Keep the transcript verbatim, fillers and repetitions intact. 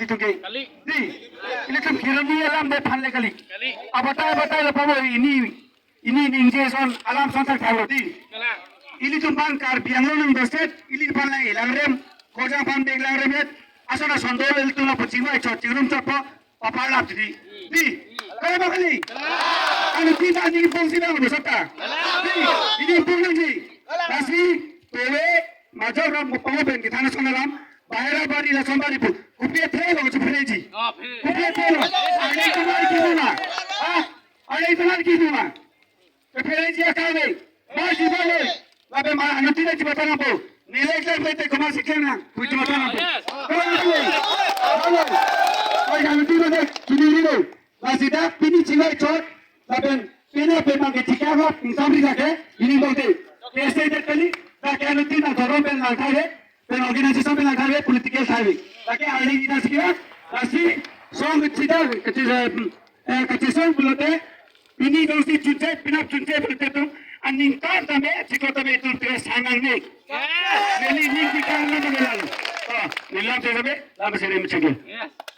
Itu ke. Kali. Di. Ilitum kirani alam de aphan le kali. Kali. Abatai abatai le pabo ini. Ini ningje ason alam ason thakthak lo di. Kali. Ilitum bang Karbi Anglong nang doset, ili aphan le ilangrem, kojang aphan de ilangrem et. Ason ason dol ilitum lapu chingvai chot chingrum chot po, paparlap di. Di. Kali ba kali. Anu kita ini pung sih bang besok ta. Di. Ini pung nangji. Lasi, tole, majok ram pung pen kita na ason alam. Bahera bari lason bari pu. Kopi athe lo chupre ji. Oh, phe. Kopi athe lo. Arni tumar ki nuna. Ah, arni tumar ki nuna. Chupre ji akame. Ba ji ba le. Lapen ma anutin ji bata nangpo. Nilai klem pe te komat si klem nang. Pu ji bata nangpo. Yes. Komat si klem. Halo. Oi anutin ji chini ni lo. Lasi dak pini chingvai chot. Lapen pini pen bang ke chika ho. Insam ri lake. Ini bang te. Kese de kali. Dak ke anutin na dhorom pen lang thai. Pen organization pen lang thai, political thai. Lake arni kita sih kira, lasi song kecida, kecida, eh, kecesong pulote, pini dong si chunche, penap chunche pulote tum, aningkan tame, chiklo tame itum tum sanang ni. Yes. Neli ni kita nang ni lalu. Oh, neli lam saya sampai, lam saya ni menchegah. Yes.